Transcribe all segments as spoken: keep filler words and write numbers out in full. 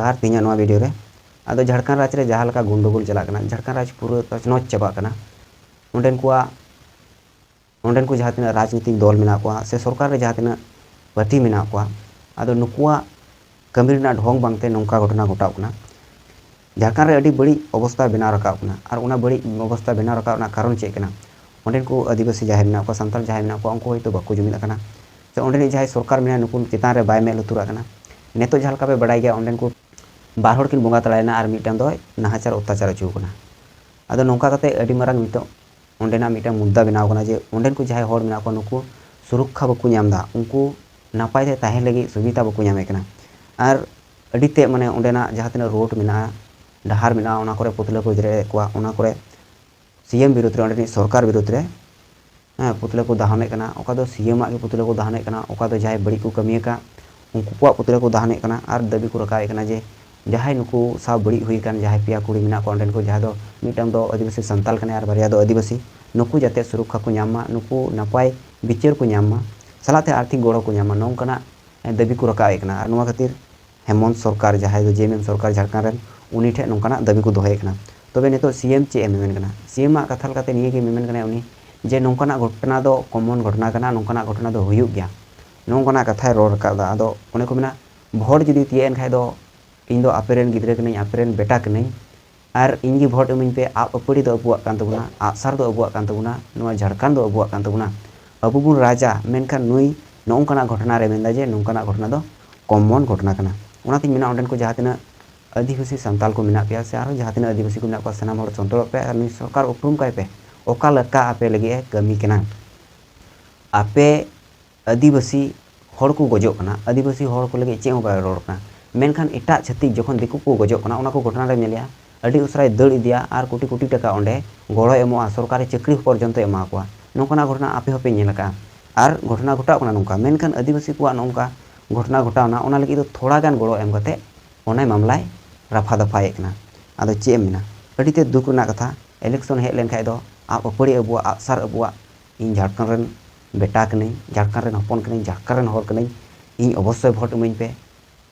ᱟᱨ ᱛᱮᱦᱮᱧᱟᱜ ᱱᱚᱣᱟ ᱵᱷᱤᱰᱤᱭᱳ ᱨᱮ᱾ ᱟᱫᱚ ᱡᱷᱟᱲᱠᱷᱚᱸᱰ ᱨᱟᱡᱽ ᱨᱮ ᱡᱟᱦᱟᱸ ᱞᱮᱠᱟ ᱜᱚᱱᱰᱳᱜᱳᱞ ᱪᱟᱞᱟᱜ ᱠᱟᱱᱟ, ᱡᱷᱟᱲᱠᱷᱚᱸᱰ ᱨᱟᱡᱽ ᱯᱩᱨᱟᱹ ᱛᱚᱪᱱᱚᱪ ᱪᱟᱵᱟᱜ ᱠᱟᱱᱟ᱾ ᱚᱸᱰᱮᱱ ᱠᱚᱣᱟᱜ, ᱚᱸᱰᱮᱱ ᱠᱚ ᱡᱟᱦᱟᱸ ᱛᱤᱱᱟᱹᱜ ᱨᱟᱡᱽᱱᱤᱛᱤᱠ ᱫᱚᱞ ᱢᱮᱱᱟᱜ ᱠᱚᱣᱟ ᱥᱮ ᱥᱚᱨᱠᱟᱨ ᱨᱮ ᱡᱟᱦᱟᱸ ᱛᱤᱱᱟᱹᱜ ᱯᱟᱹᱴᱤ ᱢᱮᱱᱟᱜ ᱠᱚᱣᱟ, ᱟᱫᱚ ᱱᱩᱠᱩᱣᱟᱜ ᱠᱟᱹᱢᱤ ᱨᱮᱱᱟᱜ ᱰᱷᱚᱝ ᱵᱟᱝᱛᱮ ᱱᱚᱝᱠᱟ ᱜᱷᱚᱴᱚᱱᱟ ᱜᱷᱚᱴᱟᱣᱜ ᱠᱟᱱᱟ᱾ ᱡᱷᱟᱲᱠᱷᱚᱸᱰ ᱨᱮ ᱟᱹᱰᱤ ᱵᱟᱹᱲᱤᱡ ᱚᱵᱚᱥᱛᱟ ᱵᱮᱱᱟᱣ ᱨᱟᱠᱟᱵ ᱠᱟᱱᱟ, ᱟᱨ ᱚᱱᱟ ᱵᱟᱹᱲᱤᱡ ᱚᱵᱚᱥᱛᱟ ᱵᱮᱱᱟᱣ ᱨᱟᱠᱟᱵ ᱨᱮᱱᱟᱜ ᱠᱟᱨᱚᱱ ᱪᱮᱫ ᱠᱟᱱᱟ? ᱚᱸᱰᱮᱱ ᱠᱚ ᱟᱹᱫᱤᱵᱟᱹᱥᱤ ᱡᱟᱦᱟᱸᱭ ᱢᱮᱱᱟᱜ ᱠᱚᱣᱟ, ᱥᱟᱱᱛᱟᱲ ᱡᱟᱦᱟᱸᱭ ᱢᱮᱱᱟᱜ ᱠᱚᱣᱟ, ᱩᱱᱠᱩ ᱦᱚᱭᱛᱳ ᱵᱟᱠᱚ ᱡᱩᱢᱤᱫ ᱟᱠᱟᱱᱟ, ᱥᱮ ᱚᱸᱰᱮᱱᱤᱡ ᱡᱟᱦᱟᱸᱭ ᱥᱚᱨᱠᱟᱨ ᱢᱮᱱᱟᱭᱟ, ᱱᱩᱠᱩ ᱪᱮᱛᱟᱱ ᱨᱮ ᱵᱟᱭ ᱢᱮᱫ ᱞᱩᱛᱩᱨᱟᱜ ᱠᱟᱱᱟ᱾ ᱱᱤᱛᱚᱜ ᱡᱟᱦᱟᱸ ᱞᱮᱠᱟ ᱯᱮ ᱵᱟᱲᱟᱭ ᱜᱮᱭᱟ, ᱚᱸᱰᱮᱱ ᱠᱚ ᱵᱟᱨ ᱦᱚᱲ ᱠᱤᱱ ᱵᱚᱸᱜᱟ ᱛᱟᱞᱟᱭᱮᱱᱟ ᱟᱨ ᱢᱤᱫᱴᱟᱝ ᱫᱚᱭ ᱱᱟᱦᱟᱪᱟᱨ ᱚᱛᱛᱟᱪᱟᱨ ᱦᱚᱪᱚ ᱟᱠᱟᱱᱟ᱾ ᱟᱫᱚ ᱱᱚᱝᱠᱟ ᱠᱟᱛᱮ ᱟᱹᱰᱤ ᱢᱟᱨᱟᱝ ᱱᱤᱛᱚᱜ ᱚᱸᱰᱮᱱᱟᱜ ᱢᱤᱫᱴᱟᱝ ᱢᱩᱫᱽᱫᱟ ᱵᱮᱱᱟᱣ ᱠᱟᱱᱟ ᱡᱮ ᱚᱸᱰᱮᱱ ᱠᱚ ᱡᱟᱦᱟᱸᱭ ᱦᱚᱲ ᱢᱮᱱᱟᱜ ᱠᱚᱣᱟ, ᱱᱩᱠᱩ ᱥᱩᱨᱚᱠᱠᱷᱟ ᱵᱟᱠᱚ ᱧᱟᱢ ᱮᱫᱟ, ᱩᱱᱠᱩ ᱱᱟᱯᱟᱭ ᱛᱮ ᱛᱟᱦᱮᱸ ᱞᱟᱹᱜᱤᱫ ᱥᱩᱵᱤᱫᱷᱟ ᱵᱟᱠᱚ ᱧᱟᱢᱮᱫ ᱠᱟᱱᱟ᱾ ᱟᱨ ᱟᱹᱰᱤ ᱛᱮᱫ, ᱢᱟᱱᱮ, ᱚᱸᱰᱮᱱᱟᱜ ᱡᱟᱦᱟᱸ ᱛᱤᱱᱟᱹᱜ ᱨᱳᱰ ᱢᱮᱱᱟᱜᱼᱟ, ᱰᱟᱦᱟᱨ ᱢᱮᱱᱟᱜᱼᱟ, ᱚᱱᱟ ᱠᱚᱨᱮ ᱯᱩᱛᱞᱟᱹ ᱠᱚ ᱡᱮᱨᱮᱫ ᱠᱚᱣᱟ, ᱚᱱᱟ ᱠᱚᱨᱮ ᱥᱤ ᱮᱢ ᱵᱤᱨᱩᱫᱽ ᱨᱮ, ᱚᱸᱰᱮᱱᱤᱡ ᱥᱚᱨᱠᱟᱨ ᱵᱤᱨᱩᱫᱽ ᱨᱮ, ᱦᱮᱸ, ᱯᱩᱛᱞᱟᱹ ᱠᱚ ᱫᱟᱦᱚᱱᱮᱫ ᱠᱟᱱᱟ᱾ ᱚᱠᱟ ᱫᱚ ᱥᱤ ᱮᱢ ᱟᱜ ᱜᱮ ᱯᱩᱛᱞᱟᱹ ᱠᱚ ᱫᱟᱦᱚᱱᱮᱫ ᱠᱟᱱᱟ, ᱚᱠᱟ ᱫᱚ ᱡᱟᱦᱟᱸᱭ ᱵᱟᱹᱲᱤᱡ ᱠᱚ ᱠᱟᱹᱢᱤᱭᱟᱠᱟᱫ, ᱩᱱᱠᱩ ᱠᱚᱣᱟᱜ ᱯᱩᱛᱞᱟᱹ ᱠᱚ ᱫᱟᱦᱚᱱᱮᱫ ᱠᱟᱱᱟ᱾ ᱟᱨ ᱫᱟᱹᱵᱤ ᱠᱚ ᱨᱟᱠᱟᱵᱮᱫ ᱠᱟᱱᱟ ᱡᱮ ᱡᱟᱦᱟᱸᱭ ᱱᱩᱠᱩ ᱥᱟᱶ ᱵᱟᱹᱲᱤᱡ ᱦᱩᱭ ᱟᱠᱟᱱ, ᱡᱟᱦᱟᱸᱭ ᱯᱮᱭᱟ ᱠᱩᱲᱤ ᱢᱮᱱᱟᱜ ᱠᱚᱣᱟ ᱚᱸᱰᱮᱱ ᱠᱚ, ᱡᱟᱦᱟᱸᱭ ᱫᱚ ᱢᱤᱫᱴᱟᱝ ᱫᱚ ᱟᱹᱫᱤᱵᱟᱹᱥᱤ ᱥᱟᱱᱛᱟᱞ ᱠᱟᱱᱟᱭ ᱟᱨ ᱵᱟᱨᱭᱟ ᱫᱚ ᱟᱹᱫᱤᱵᱟᱹᱥᱤ, ᱱᱩᱠᱩ ᱡᱟᱛᱮ ᱥᱩᱨᱚᱠᱠᱷᱟ ᱠᱚ ᱧᱟᱢ ᱢᱟ, ᱱᱩᱠᱩ ᱱᱟᱯᱟᱭ ᱵᱤᱪᱟᱹᱨ ᱠᱚ ᱧᱟᱢ ᱢᱟ, ᱥᱟᱞᱟᱜ ᱛᱮ ᱟᱨᱛᱷᱤᱠ ᱜᱚᱲᱚ ᱠᱚ ᱧᱟᱢ ᱢᱟ, ᱱᱚᱝᱠᱟᱱᱟᱜ ᱫᱟᱹᱵᱤ ᱠᱚ ᱨᱟᱠᱟᱵᱮᱫ ᱠᱟᱱᱟ᱾ ᱟᱨ ᱱᱚᱣᱟ ᱠᱷᱟᱹᱛᱤᱨ ᱦᱮᱢᱚᱱᱛ ᱥᱚᱨᱠᱟᱨ, ᱡᱟᱦᱟᱸᱭ ᱫᱚ ᱡᱮ ᱮᱢ ᱮᱢ ᱥᱚᱨᱠᱟᱨ ᱡᱷᱟᱲᱠᱷᱚᱸᱰ ᱨᱮᱱ, ᱩᱱᱤ ᱴᱷᱮᱱ ᱱᱚᱝᱠᱟᱱᱟᱜ ᱫᱟᱹᱵᱤ ᱠᱚ ᱫᱚᱦᱚᱭᱮᱫ ᱠᱟᱱᱟ᱾ ᱛᱚᱵᱮ ᱱᱤᱛᱚᱜ ᱥᱤ ᱮᱢ ᱪᱮᱫ ᱮ ᱢᱮᱢᱮᱱ ᱠᱟᱱᱟ? ᱥᱤ ᱮᱢ ᱟᱜ ᱠᱟᱛᱷᱟ ᱞᱮᱠᱟᱛᱮ ᱱᱤᱭᱟᱹ ᱜᱮ ᱢᱮᱢᱮᱱ ᱠᱟᱱᱟᱭ ᱩᱱᱤ ᱡᱮ ᱱᱚᱝᱠᱟᱱᱟᱜ ᱜᱷᱚᱴᱚᱱᱟ ᱫᱚ ᱠᱚᱢᱚᱱ ᱜᱷᱚᱴᱚᱱᱟ ᱠᱟᱱᱟ, ᱱᱚᱝᱠᱟᱱᱟᱜ ᱜᱷᱚᱴᱚᱱᱟ ᱫᱚ ᱦᱩᱭᱩᱜ ᱜᱮᱭᱟ, ᱱᱚᱝᱠᱟᱱᱟᱜ ᱠᱟᱛᱷᱟᱭ ᱨᱚᱲ ᱨᱟᱠᱟᱵ ᱮᱫᱟ᱾ ᱟᱫᱚ ᱚᱱᱮ ᱠᱚ ᱢᱮᱱᱟ, ᱵᱷᱳᱴ ᱡᱩᱫᱤ ᱛᱤᱭᱟᱹᱜ ᱮᱱ ᱠᱷᱟᱡ ᱫᱚ ᱤᱧ ᱫᱚ ᱟᱯᱮ ᱨᱮᱱ ᱜᱤᱫᱽᱨᱟᱹ ᱠᱟᱹᱱᱟᱹᱧ, ᱟᱯᱮ ᱨᱮᱱ ᱵᱮᱴᱟ ᱠᱟᱹᱱᱟᱹᱧ, ᱟᱨ ᱤᱧ ᱜᱮ ᱵᱷᱳᱴ ᱤᱢᱟᱹᱧ ᱯᱮ᱾ ᱟᱜ ᱟᱹᱯᱟᱹᱲᱤ ᱫᱚ ᱟᱵᱚᱣᱟᱜ ᱠᱟᱱ ᱛᱟᱵᱚᱱᱟ, ᱟᱜᱼᱥᱟᱨ ᱫᱚ ᱟᱵᱚᱣᱟᱜ ᱠᱟᱱ ᱛᱟᱵᱚᱱᱟ, ᱱᱚᱣᱟ ᱡᱷᱟᱲᱠᱷᱚᱸᱰ ᱫᱚ ᱟᱵᱚᱣᱟᱜ ᱠᱟᱱ ᱛᱟᱵᱚᱱᱟ, ᱟᱵᱚ ᱵᱚᱱ ᱨᱟᱡᱟ᱾ ᱢᱮᱱᱠᱷᱟᱱ ᱱᱩᱭ ᱱᱚᱜᱼᱚ ᱱᱚᱝᱠᱟᱱᱟᱜ ᱜᱷᱚᱴᱚᱱᱟ ᱨᱮ ᱢᱮᱱᱫᱟ ᱡᱮ ᱱᱚᱝᱠᱟᱱᱟᱜ ᱜᱷᱚᱴᱚᱱᱟ ᱫᱚ ᱠᱚᱢᱚᱱ ᱜᱷᱚᱴᱚᱱᱟ ᱠᱟᱱᱟ᱾ ᱚᱱᱟᱛᱤᱧ ᱢᱮᱱᱟ, ᱚᱸᱰᱮᱱ ᱠᱚ ᱡᱟᱦᱟᱸ ᱛᱤᱱᱟᱹᱜ ᱟᱹᱫᱤᱵᱟᱹᱥᱤ ᱥᱟᱱᱛᱟᱞ ᱠᱚ ᱢᱮᱱᱟᱜ ᱯᱮᱭᱟ ᱥᱮ ᱟᱨᱦᱚᱸ ᱡᱟᱦᱟᱸ ᱛᱤᱱᱟᱹᱜ ᱟᱹᱫᱤᱵᱟᱹᱥᱤ ᱠᱚ ᱢᱮᱱᱟᱜ ᱠᱚᱣᱟ, ᱥᱟᱱᱟᱢ ᱦᱚᱲ ᱥᱚᱱᱛᱚᱨᱚᱜ ᱯᱮ ᱟᱨ ᱱᱩᱭ ᱥᱚᱨᱠᱟᱨ ᱩᱯᱨᱩᱢ ᱠᱟᱭ ᱯᱮ, ᱚᱠᱟ ᱞᱮᱠᱟ ᱟᱯᱮ ᱞᱟᱹᱜᱤᱫ ᱮ ᱠᱟᱹᱢᱤ ᱠᱟᱱᱟ᱾ ᱟᱯᱮ ᱟᱹᱫᱤᱵᱟᱹᱥᱤ ᱦᱚᱲ ᱠᱚ ᱜᱚᱡᱚᱜ ᱠᱟᱱᱟ, ᱟᱹᱫᱤᱵᱟᱹᱥᱤ ᱦᱚᱲ ᱠᱚ ᱞᱟᱹᱜᱤᱫ ᱪᱮᱫ ᱦᱚᱸ ᱵᱟᱭ ᱨᱚᱲ ᱠᱟᱱᱟ, ᱢᱮᱱᱠᱷᱟᱱ ᱮᱴᱟᱜ ᱪᱷᱟᱹᱛᱤᱠ ᱡᱚᱠᱷᱚᱱ ᱫᱤᱠᱩ ᱠᱚ ᱜᱚᱡᱚᱜ ᱠᱟᱱᱟ, ᱚᱱᱟ ᱠᱚ ᱜᱷᱚᱴᱚᱱᱟ ᱨᱮᱢ ᱧᱮᱞᱮᱜᱼᱟ, ᱟᱹᱰᱤ ᱩᱥᱟᱹᱨᱟᱭ ᱫᱟᱹᱲ ᱤᱫᱤᱭᱟ ᱟᱨ ᱠᱳᱴᱤ ᱠᱳᱴᱤ ᱴᱟᱠᱟ ᱚᱸᱰᱮ ᱜᱚᱲᱚᱭ ᱮᱢᱚᱜᱼᱟ, ᱥᱚᱨᱠᱟᱨᱤ ᱪᱟᱹᱠᱨᱤ ᱯᱚᱨᱡᱚᱱᱛᱚᱭ ᱮᱢᱟ ᱠᱚᱣᱟ᱾ ᱱᱚᱝᱠᱟᱱᱟᱜ ᱜᱷᱚᱴᱚᱱᱟ ᱟᱯᱮ ᱦᱚᱸᱯᱮ ᱧᱮᱞ ᱟᱠᱟᱫᱼᱟ᱾ ᱟᱨ ᱜᱷᱚᱴᱚᱱᱟ ᱜᱷᱚᱴᱟᱜ ᱠᱟᱱᱟ ᱱᱚᱝᱠᱟ, ᱢᱮᱱᱠᱷᱟᱱ ᱟᱹᱫᱤᱵᱟᱹᱥᱤ ᱠᱚᱣᱟᱜ ᱱᱚᱝᱠᱟ ᱜᱷᱚᱴᱚᱱᱟ ᱜᱷᱚᱴᱟᱣᱱᱟ, ᱚᱱᱟ ᱞᱟᱹᱜᱤᱫ ᱫᱚ ᱛᱷᱚᱲᱟ ᱜᱟᱱ ᱜᱚᱲᱚ ᱮᱢ ᱠᱟᱛᱮ ᱚᱱᱟᱭ ᱢᱟᱢᱞᱟᱭ ᱨᱟᱯᱷᱟ ᱫᱟᱯᱷᱟᱭᱮᱫ ᱠᱟᱱᱟ᱾ ᱟᱫᱚ ᱪᱮᱫ ᱮᱢ ᱢᱮᱱᱟ, ᱟᱹᱰᱤ ᱛᱮᱫ ᱫᱩᱠ ᱨᱮᱱᱟᱜ ᱠᱟᱛᱷᱟ᱾ ᱤᱞᱮᱠᱥᱚᱱ ᱦᱮᱡ ᱞᱮᱱᱠᱷᱟᱡ ᱫᱚ ᱟᱜ ᱟᱹᱯᱟᱹᱲᱤ ᱟᱵᱚᱣᱟᱜ, ᱟᱜᱼᱥᱟᱨ ᱟᱵᱚᱣᱟᱜ᱾ ᱤᱧ ᱡᱷᱟᱲᱠᱷᱚᱸᱰ ᱨᱮᱱ ᱵᱮᱴᱟ ᱠᱟᱹᱱᱟᱹᱧ, ᱡᱷᱟᱲᱠᱷᱚᱸᱰ ᱨᱮᱱ ᱦᱚᱯᱚᱱ ᱠᱟᱹᱱᱟᱹᱧ, ᱡᱷᱟᱲᱠᱷᱚᱸᱰ ᱨᱮᱱ ᱦᱚᱲ ᱠᱟᱹᱱᱟᱹᱧ, ᱤᱧ ᱚᱵᱚᱥᱥᱳᱭ ᱵᱷᱳᱴ ᱤᱢᱟᱹᱧ ᱯᱮ᱾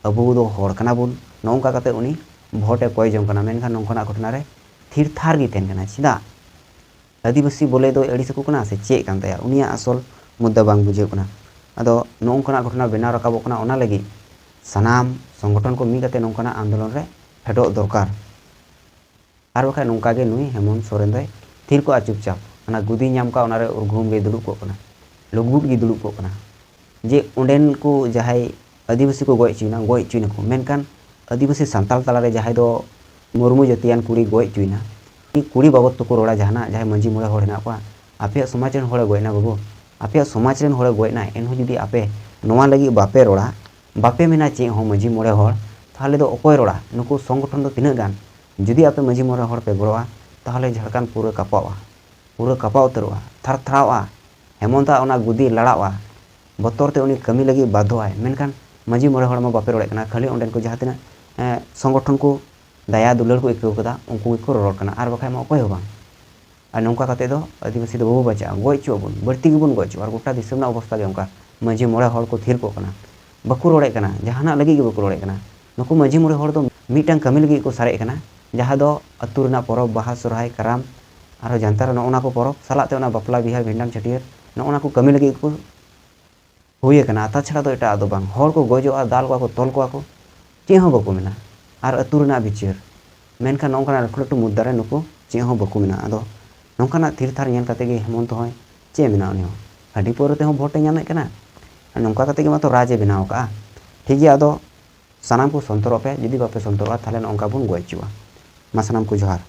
ᱟᱵᱚ ᱫᱚ ᱦᱚᱲ ᱠᱟᱱᱟ ᱵᱚᱱ, ᱱᱚᱜᱼᱚ ᱱᱚᱝᱠᱟ ᱠᱟᱛᱮ ᱩᱱᱤ ᱵᱷᱳᱴ ᱮ ᱠᱚᱭ ᱡᱚᱝ ᱠᱟᱱᱟ᱾ ᱢᱮᱱᱠᱷᱟᱱ ᱱᱚᱝᱠᱟᱱᱟᱜ ᱜᱷᱚᱴᱚᱱᱟ ᱨᱮ ᱛᱷᱤᱨ ᱛᱷᱟᱨ ᱜᱮ ᱛᱟᱦᱮᱱ ᱠᱟᱱᱟ᱾ ᱪᱮᱫᱟᱜ? ᱟᱹᱫᱤᱵᱟᱹᱥᱤ ᱵᱚᱞᱮ ᱫᱚᱭ ᱟᱹᱲᱤᱥ ᱟᱠᱚ ᱠᱟᱱᱟ ᱥᱮ ᱪᱮᱫ ᱠᱟᱱ ᱛᱟᱭᱟ? ᱩᱱᱤᱭᱟᱜ ᱟᱥᱚᱞ ᱢᱩᱫᱽᱫᱟ ᱵᱟᱝ ᱵᱩᱡᱷᱟᱹᱜ ᱠᱟᱱᱟ᱾ ᱟᱫᱚ ᱱᱚᱜᱼᱚ ᱱᱚᱝᱠᱟᱱᱟᱜ ᱜᱷᱚᱴᱚᱱᱟ ᱵᱮᱱᱟᱣ ᱨᱟᱠᱟᱵᱚᱜ ᱠᱟᱱᱟ, ᱚᱱᱟ ᱞᱟᱹᱜᱤᱫ ᱥᱟᱱᱟᱢ ᱥᱚᱝᱜᱚᱴᱷᱚᱱ ᱠᱚ ᱢᱤᱫ ᱠᱟᱛᱮ ᱱᱚᱝᱠᱟᱱᱟᱜ ᱟᱱᱫᱳᱞᱚᱱ ᱨᱮ ᱯᱷᱮᱰᱚᱜ ᱫᱚᱨᱠᱟᱨ᱾ ᱟᱨ ᱵᱟᱠᱷᱟᱡ ᱱᱚᱝᱠᱟ ᱜᱮ ᱱᱩᱭ ᱦᱮᱢᱚᱱᱛ ᱥᱚᱨᱮᱱ ᱫᱚᱭ ᱛᱷᱤᱨ ᱠᱚᱜᱼᱟ ᱪᱩᱯᱪᱟᱯ᱾ ᱚᱱᱟ ᱜᱚᱫᱤ ᱧᱟᱢ ᱠᱟᱜ, ᱚᱱᱟ ᱨᱮ ᱩᱨᱜᱩᱢ ᱜᱮ ᱫᱩᱲᱩᱵ ᱠᱚᱜ ᱠᱟᱱᱟ, ᱞᱩᱜᱩᱵ ᱜᱮ ᱫᱩᱲᱩᱵ ᱠᱚᱜ ᱠᱟᱱᱟ᱾ ᱡᱮ ᱚᱸᱰᱮᱱ ᱠᱚ ᱡᱟᱦᱟᱸᱭ ᱟᱹᱫᱤᱵᱟᱹᱥᱤ ᱠᱚ ᱜᱚᱡ ᱦᱚᱪᱚᱭᱮᱱᱟ, ᱜᱚᱡ ᱦᱚᱪᱚᱭᱮᱱᱟᱠᱚ, ᱢᱮᱱᱠᱷᱟᱱ ᱟᱹᱫᱤᱵᱟᱹᱥᱤ ᱥᱟᱱᱛᱟᱲ ᱛᱟᱞᱟᱨᱮ ᱡᱟᱦᱟᱸᱭ ᱫᱚ ᱢᱩᱨᱢᱩ ᱡᱟᱹᱛᱤᱭᱟᱱ ᱠᱩᱲᱤ ᱜᱚᱡ ᱦᱚᱪᱚᱭᱮᱱᱟ, ᱩᱱᱤ ᱠᱩᱲᱤ ᱵᱟᱵᱚᱫ ᱛᱮᱠᱚ ᱨᱚᱲᱟ ᱡᱟᱦᱟᱱᱟᱜ, ᱡᱟᱦᱟᱸᱭ ᱢᱟᱹᱡᱷᱤ ᱢᱚᱬᱮ ᱦᱚᱲ ᱦᱮᱱᱟᱜ ᱠᱚᱣᱟ, ᱟᱯᱮᱭᱟᱜ ᱥᱚᱢᱟᱡᱽ ᱨᱮᱱ ᱦᱚᱲᱮ ᱜᱚᱡ ᱮᱱᱟ ᱵᱟᱹᱵᱩ, ᱟᱯᱮᱭᱟᱜ ᱥᱚᱢᱟᱡᱽ ᱨᱮᱱ ᱦᱚᱲᱮ ᱜᱚᱡ ᱮᱱᱟ, ᱮᱱᱦᱚᱸ ᱡᱩᱫᱤ ᱟᱯᱮ ᱱᱚᱣᱟ ᱞᱟᱹᱜᱤᱫ ᱵᱟᱯᱮ ᱨᱚᱲᱟ, ᱵᱟᱯᱮ ᱢᱮᱱᱟ ᱪᱮᱫ ᱦᱚᱸ ᱢᱟᱹᱡᱷᱤ ᱢᱚᱬᱮ ᱦᱚᱲ, ᱛᱟᱦᱚᱞᱮ ᱫᱚ ᱚᱠᱚᱭ ᱨᱚᱲᱟ? ᱱᱩᱠᱩ ᱥᱚᱝᱜᱚᱴᱷᱚᱱ ᱫᱚ ᱛᱤᱱᱟᱹᱜ ᱜᱟᱱ? ᱡᱩᱫᱤ ᱟᱯᱮ ᱢᱟᱹᱡᱷᱤ ᱢᱚᱬᱮ ᱦᱚᱲ ᱯᱮ ᱜᱚᱲᱚᱜᱼᱟ, ᱛᱟᱦᱚᱞᱮ ᱡᱷᱟᱲᱠᱷᱚᱸᱰ ᱯᱩᱨᱟᱹ ᱠᱟᱯᱟᱣᱼᱟ, ᱯᱩᱨᱟᱹ ᱠᱟᱯᱟᱣ ᱩᱛᱟᱹᱨᱚᱜᱼᱟ, ᱛᱷᱟᱨ ᱛᱷᱟᱨᱟᱣᱼᱟ᱾ ᱦᱮᱢᱚᱱᱛᱟᱜ ᱚᱱᱟ ᱜᱩᱫᱤ ᱞᱟᱲᱟᱜᱼᱟ, ᱵᱚᱛᱚᱨ ᱛᱮ ᱩᱱᱤ ᱠᱟᱹᱢᱤ ᱞᱟᱹᱜᱤᱫ ᱵᱟᱫᱷᱚᱜᱼᱟᱭ᱾ ᱢᱮᱱᱠᱷᱟᱱ ᱢᱟᱹᱡᱷᱤ ᱢᱚᱬᱮ ᱦᱚᱲ ᱢᱟ ᱵᱟᱯᱮ ᱨᱚᱲᱮᱫ ᱠᱟᱱᱟ, ᱠᱷᱟᱹᱞᱤ ᱚᱸᱰᱮᱱ ᱠᱚ ᱡᱟᱦᱟᱸ ᱛᱤᱱᱟᱹᱜ, ᱮᱸ, ᱥᱚᱝᱜᱚᱴᱷᱚᱱ ᱠᱚ ᱫᱟᱭᱟ ᱫᱩᱞᱟᱹᱲ ᱠᱚ ᱟᱹᱭᱠᱟᱹᱣ ᱠᱟᱫᱟ, ᱩᱱᱠᱩ ᱜᱮᱠᱚ ᱨᱚᱨᱚᱲ ᱠᱟᱱᱟ, ᱟᱨ ᱵᱟᱠᱷᱟᱡ ᱢᱟ ᱚᱠᱚᱭ ᱦᱚᱸ ᱵᱟᱝ᱾ ᱟᱨ ᱱᱚᱝᱠᱟ ᱠᱟᱛᱮ ᱫᱚ ᱟᱹᱫᱤᱵᱟᱹᱥᱤ ᱫᱚ ᱵᱟᱵᱚ ᱵᱟᱧᱪᱟᱜᱼᱟ, ᱜᱚᱡ ᱦᱚᱪᱚ ᱟᱵᱚᱱ, ᱵᱟᱹᱲᱛᱤ ᱜᱮᱵᱚᱱ ᱜᱚᱡ ᱦᱚᱪᱚᱜᱼᱟ᱾ ᱟᱨ ᱜᱚᱴᱟ ᱫᱤᱥᱚᱢ ᱨᱮᱱᱟᱜ ᱚᱵᱚᱥᱛᱟ ᱜᱮ ᱚᱱᱠᱟ, ᱢᱟᱹᱡᱷᱤ ᱢᱚᱬᱮ ᱦᱚᱲ ᱠᱚ ᱛᱷᱤᱨ ᱠᱚᱜ ᱠᱟᱱᱟ, ᱵᱟᱠᱚ ᱨᱚᱲᱮᱫ ᱠᱟᱱᱟ, ᱡᱟᱦᱟᱱᱟᱜ ᱞᱟᱹᱜᱤᱫ ᱜᱮ ᱵᱟᱠᱚ ᱨᱚᱲᱮᱫ ᱠᱟᱱᱟ᱾ ᱱᱩᱠᱩ ᱢᱟᱹᱡᱷᱤ ᱢᱚᱬᱮ ᱦᱚᱲ ᱫᱚ ᱢᱤᱫᱴᱟᱝ ᱠᱟᱹᱢᱤ ᱞᱟᱹᱜᱤᱫ ᱠᱚ ᱥᱟᱨᱮᱡ ᱠᱟᱱᱟ, ᱡᱟᱦᱟᱸ ᱫᱚ ᱟᱹᱛᱩ ᱨᱮᱱᱟᱜ ᱯᱚᱨᱚᱵᱽ, ᱵᱟᱦᱟ, ᱥᱚᱨᱦᱟᱭ, ᱠᱟᱨᱟᱢ, ᱟᱨᱦᱚᱸ ᱡᱟᱱᱛᱟᱲ ᱱᱚᱜᱼᱚ ᱱᱟ ᱠᱚ ᱯᱚᱨᱚᱵᱽ ᱥᱟᱞᱟᱜ ᱛᱮ ᱚᱱᱟ ᱵᱟᱯᱞᱟ, ᱵᱤᱦᱟᱹ, ᱵᱷᱤᱸᱰᱟᱱ, ᱪᱷᱟᱹᱴᱭᱟᱹᱨ, ᱱᱚᱜᱼᱚ ᱱᱟ ᱠᱚ ᱠᱟᱹᱢᱤ ᱞᱟᱹᱜᱤᱫ ᱠᱚ ᱦᱩᱭ ᱟᱠᱟᱱᱟ, ᱛᱟᱪᱷᱟᱲᱟ ᱫᱚ ᱮᱴᱟᱜ ᱫᱚ ᱵᱟᱝ᱾ ᱦᱚᱲ ᱠᱚ ᱜᱚᱡᱚᱜᱼᱟ, ᱫᱟᱞ ᱠᱚᱣᱟ ᱠᱚ, ᱛᱚᱞ ᱠᱚᱣᱟ ᱠᱚ, ᱪᱮᱫ ᱦᱚᱸ ᱵᱟᱠᱚ ᱢᱮᱱᱟ᱾ ᱟᱨ ᱟᱹᱛᱩ ᱨᱮᱱᱟᱜ ᱵᱤᱪᱟᱹᱨ, ᱢᱮᱱᱠᱷᱟᱱ ᱱᱚᱝᱠᱟᱱᱟᱜ ᱞᱟᱹᱴᱩ ᱞᱟᱹᱴᱩ ᱢᱩᱫᱽᱫᱟ ᱨᱮ ᱱᱩᱠᱩ ᱪᱮᱫ ᱦᱚᱸ ᱵᱟᱠᱚ ᱢᱮᱱᱟ᱾ ᱟᱫᱚ ᱱᱚᱝᱠᱟᱱᱟᱜ ᱛᱷᱤᱨ ᱛᱷᱟᱨ ᱧᱮᱞ ᱠᱟᱛᱮ ᱜᱮ ᱦᱮᱢᱚᱱᱛᱚ ᱦᱚᱸᱭ ᱪᱮᱫ ᱮ ᱢᱮᱱᱟ? ᱩᱱᱤ ᱦᱚᱸ ᱦᱟᱺᱰᱤ ᱯᱟᱹᱣᱨᱟᱹ ᱛᱮᱦᱚᱸ ᱵᱷᱳᱴ ᱮ ᱧᱟᱢᱮᱫ ᱠᱟᱱᱟ, ᱟᱨ ᱱᱚᱝᱠᱟ ᱠᱟᱛᱮ ᱜᱮ ᱢᱟᱛᱚ ᱨᱟᱡᱽ ᱮ ᱵᱮᱱᱟᱣ ᱟᱠᱟᱫᱼᱟ᱾ ᱴᱷᱤᱠ ᱜᱮᱭᱟ, ᱟᱫᱚ ᱥᱟᱱᱟᱢ ᱠᱚ ᱥᱚᱱᱛᱚᱨᱚᱜ ᱯᱮ, ᱡᱩᱫᱤ ᱵᱟᱯᱮ ᱥᱚᱱᱛᱚᱨᱚᱜᱼᱟ ᱛᱟᱦᱚᱞᱮ ᱱᱚᱝᱠᱟ ᱵᱚᱱ ᱜᱚᱡ ᱦᱚᱪᱚᱜᱼᱟ᱾ ᱢᱟ ᱥᱟᱱᱟᱢ ᱠᱚ ᱡᱚᱦᱟᱨ᱾